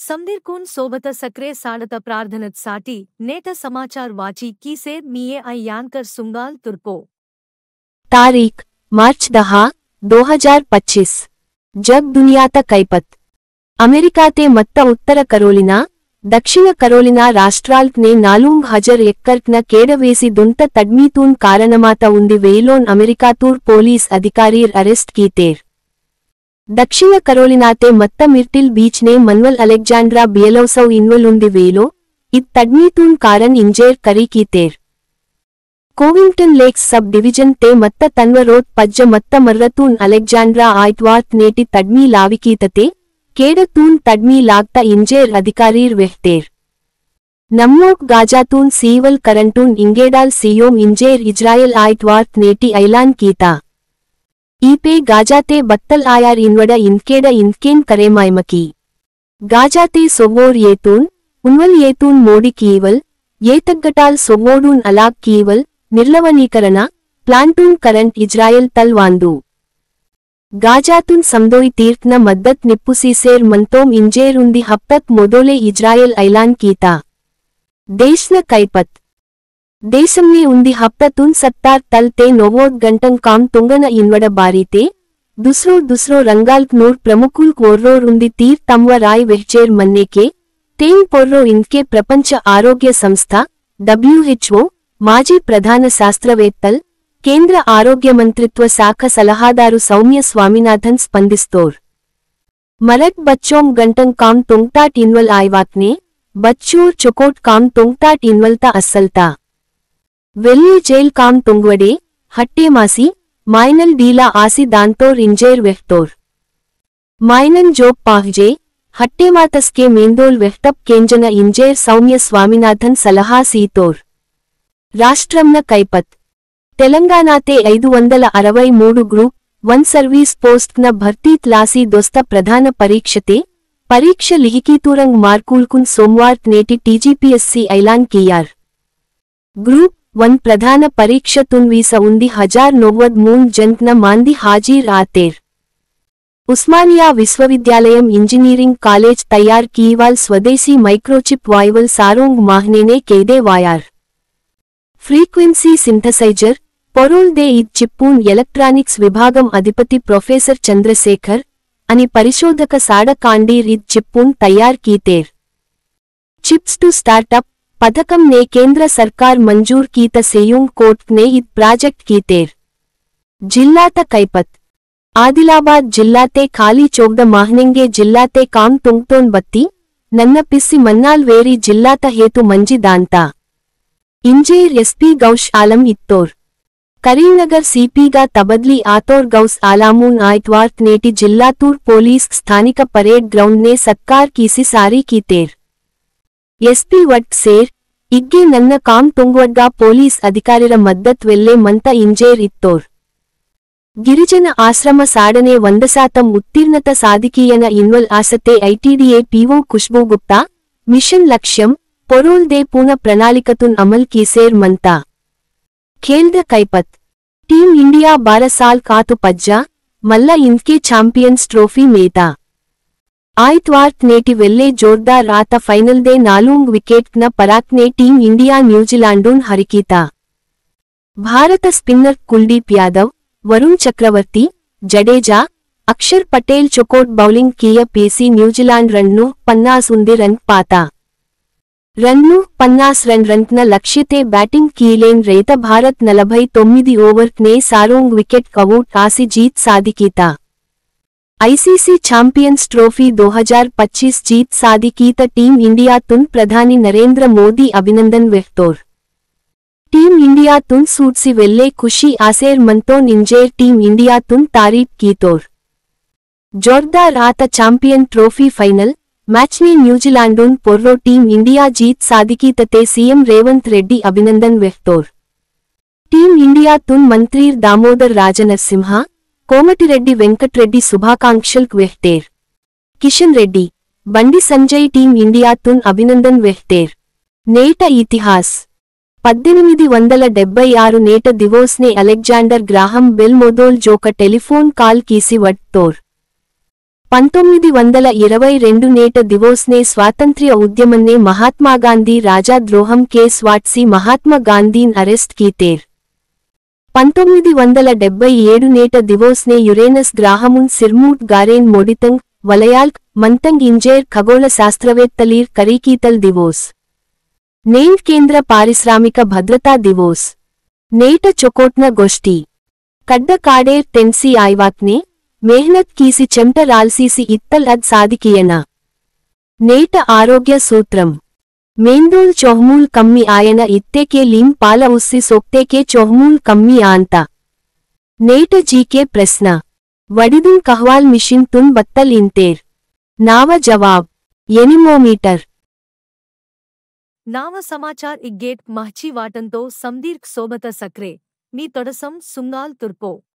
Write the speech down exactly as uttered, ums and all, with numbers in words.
समदीरकुन सोबत सक्रे साड़त प्रार्थनत साटी, नेट समाचार वाची कीसेर मीये अयानकर सुंगाल तुर्पो। तारीख, मार्च दहा, दो हजार पच्चीस। जग दुनियात कैपत। अमेरिकाते मत्त उत्तर करोलिना, दक्षिण करोलिना राष्ट्राल्कने नालुंग हजार एक्कर्कन केड़वेसी दुंत तड्मीतून कारणमात उंदी वेइलोन अमेरिकातूर पोलीस अधिकारीर अरेस्ट कीतेर। दक्षिण करोलिनाते मत्त मिर्टिल बीचने मनुअल अलेक्जेंड्रा बियलोसौ इन्वल उंदी वेइलो, इद तड्मीतून कारण इंजेर करी कीतेर। कोविंगटन लेक्स सब डिवीजन ते मत्त तन्व रोत पज्ज मत्त मर्रतून अलेक्जेंड्रा आइतवार्त नेटी तड्मी लाविकीतते, केड़तून तड्मी लागता इंजेर अधिकारीर वेहतेर। नम्मोक गाजातून सीवल करंटून इंगेडाल सीयोम इंजेर इजरायल आइतवार्त नेटी ऐलान कीता। ईपे गाजाते बत्तल आयार इन्वड इंकेड इंकेन करेमायमकी। गाजाते सोवोर येतून, उन्वल येतून मोड़ी कीवल, येतग्गटाल सोवोडून अलाग कीवल, निर्लवणीकरण, प्लांटून करंट इजरायल तल वांदू। गाजातून समदोई तीर्कन मद्दत निप्पुसीसेर मंतोम इंजेर उंदी हप्तत मोदोले इजरायल ऐलान कीता। देशन कैपत। देशमने उंदी हप्ततुन सत्तार तल ते नोवोद गंटंग काम तुंगन इन्वड बारीते, दुसरो दुसरो रंगाल्क नूर प्रमुखुल्क ओर्रोर उंदी तीर तम्व राय वेहचेर मन्नेके, तेन पोर्रो इंदके प्रपंच आरोग्य संस्था, डब्ल्यूएचओ, माजी प्रधान शास्त्रवेत्तल, केंद्र आरोग्य मंत्रित्व शाख सलहादारु सौम्य स्वामीनाथन स्पंदिस्तोर। मरट बच्चोम गंटंग काम तुंगताट इन्वल आयवाकने, बच्चोर चोकोट काम तुंगताट इन्वलता असलता। वेल्ले जेल काम तुंगवडे, हट्टे मासी, माइनल डीला आसी दांतोर इंजेर वेहतोर। माइनन जोक पाहजे, हट्टे मातस्के मेंदोल वेहतप केंजन इंजेर सौम्य स्वामीनाथन सलहा सीतोर। राष्ट्रमन कैपत। तेलंगाणाते ऐदु वंदल अरवै मूडु group one service post न भर्तीत लासी दोस्त प्रधान परीक्षते, परीक्ष लिहिकीतूरंग मार्कूलकुन सोमवार्त नेटी टीजीपीएससी ऐलान कियार। Group one प्रधान परीक्षतुन वीस उंदी हजार नोवद मून जंकन मांदी हाजीर आतेर। उस्मानिया विश्वविद्यालयम इंजीनियरिंग कॉलेज तैयार कीवाल स्वदेशी microchip वायवल सारोंग माहनेने केदे वायार। Frequency synthesizer, पोरोल दे इद चिप्पून electronics विभागम अधिपति प्रोफेसर चंद्रशेखर, अनि परिशोधक साडकांडीर इद चिप्पून तैयार कीतेर। Chips to Startup पथकमने केंद्र सरकार मंजूर कीत सेयुंग कोर्टने इद project कीतेर। जिल्लात कैपत। आदिलाबाद जिल्लाते खाली चोगद माहनेंगे जिल्लाते काम तुंगतोन बत्ती, नन्न पिस्सी मन्नाल वेरी जिल्लात हेतु मंजी दांता। इंजेर एसपी गौश आलम इत्तोर। करीमनगर सीपीगा तबदली आतोर गौस आलामून आइतवार्त नेटी जिल्लातूर पोलीस स्थानिक परेड ग्राउंडने सत्कार कीसी सारी कीतेर। एसपी वट सेर, इग्गे नन्न काम तुंगवडगा पोलीस अधिकारिर मद्दत वेल्ले मंत इंजेर इत्तोर। गिरिजन आश्रम साडने वंद शातम उत्तीर्णत साधिकीयन इन्वल आसते आईटीडीए पीओ खुशबू गुप्ता, मिशन लक्ष्यम, पोरोल दे पूर्ण प्रणालिकतुन अमल कीसेर मंता। खेल द कैपत। टीम इंडिया बारह साल कातु पज्जा, मल्ला इंदके चैंपियंस ट्रॉफी मेता। आइतवार्त नेटी वेल्ले जोरदार आत फाइनल दे नालुंग विकेट न पराकने टीम इंडिया न्यूजीलैंडुन हरिकीता। भारत स्पिनर कुलदीप यादव, वरुण चक्रवर्ती, जडेजा, अक्षर पटेल चोकोट बौलिंग कीय पेसी न्यूजीलैंड रन्नु पन्नास उंदी रन पाता। रन्नु पन्नास रन रंकन लक्ष्यते बैटिंग कीलेन रेत भारत नलभै तोम्मिदी ओवर्कने सारोंग विकेट कवूट आसी जीत साधिकीता। आईसीसी चैंपियंस ट्रॉफी दो हजार पच्चीस जीत साधिकीत टीम इंडिया तुन प्रधानी नरेंद्र मोदी अभिनंदन वेहतोर। टीम इंडिया तुन सूटसी वेल्ले खुशी आसेर मंतोन इंजेर टीम इंडिया तुन तारीफ कीतोर। जोरदार आत चैंपियन ट्रॉफी फाइनल मैचने न्यूजीलैंडुन पोर्रो टीम इंडिया जीत साधिकीतते सीएम रेवंत रेड्डी अभिनंदन वेहतोर। टीम इंडिया तुन मंत्रीर दामोदर राजनरसिंह, कोमटिरेड्डी वेंकटरेड्डी शुभाकांक्षल्क वेहतेर। किशन रेड्डी, बंडी संजय टीम इंडिया तुन अभिनंदन वेहतेर। नेट इतिहास। पद्देनिमिदी वंदल डेब्बै आरु नेट दिवोसने अलेक्जेंडर ग्राहम बेल मोदोल जोक टेलीफोन कॉल कीसी वडतोर। పంతొమ్మిది వందల ఇరవై రెండు నేట దివోస్నే స్వాతంత్ర్య ఉద్యమన్నే మహాత్మా గాంధీ రాజా ద్రోహం కేస్ వాట్సి మహాత్మా గాంధీన్ అరెస్ట్ కీతేర్. పంతొమ్మిది వందల డెబ్బై ఏడు నేట దివోస్నే యురేనస్ గ్రాహమున్ సిర్మూట్ గారేన్ మొడితంగ్, వలయాల్క్, మంతంగ్ ఇంజేర్ ఖగోళ శాస్త్రవేత్తలీర్ కరీకీతల్ దివోస్. నేండ్ కేంద్ర పారిశ్రామిక భద్రతా దివోస్. నేట చొకోట్న గోష్ఠి. కడ్డ కాడేర్ తెన్సి ఆయవాక్నే, మెహ్నత్ కీసి చెమ్ట రాల్సీసి ఇత్తల్ అద్ సాదికియన. నేట ఆరోగ్య సూత్రం. మేందోల్ చొహ్మూల్ కమ్మి ఆయన ఇత్తేకే లిమ్ పాల ఉస్సి సోక్తేకే చొహ్మూల్ కమ్మి ఆంత. నేట జీకే ప్రశ్న. వడిదున్ కహ్వాల్ మిషిన్ తున్ బత్తల్ ఇంతేర్. నావ జవాబ్. ఎనిమోమీటర్. నావ సమాచార్ ఇగ్గేట్ మహ్చి వాటంతో సందీర్క్ సోబత సక్రే, మీ తొడసం సుంగాల్ తుర్పో.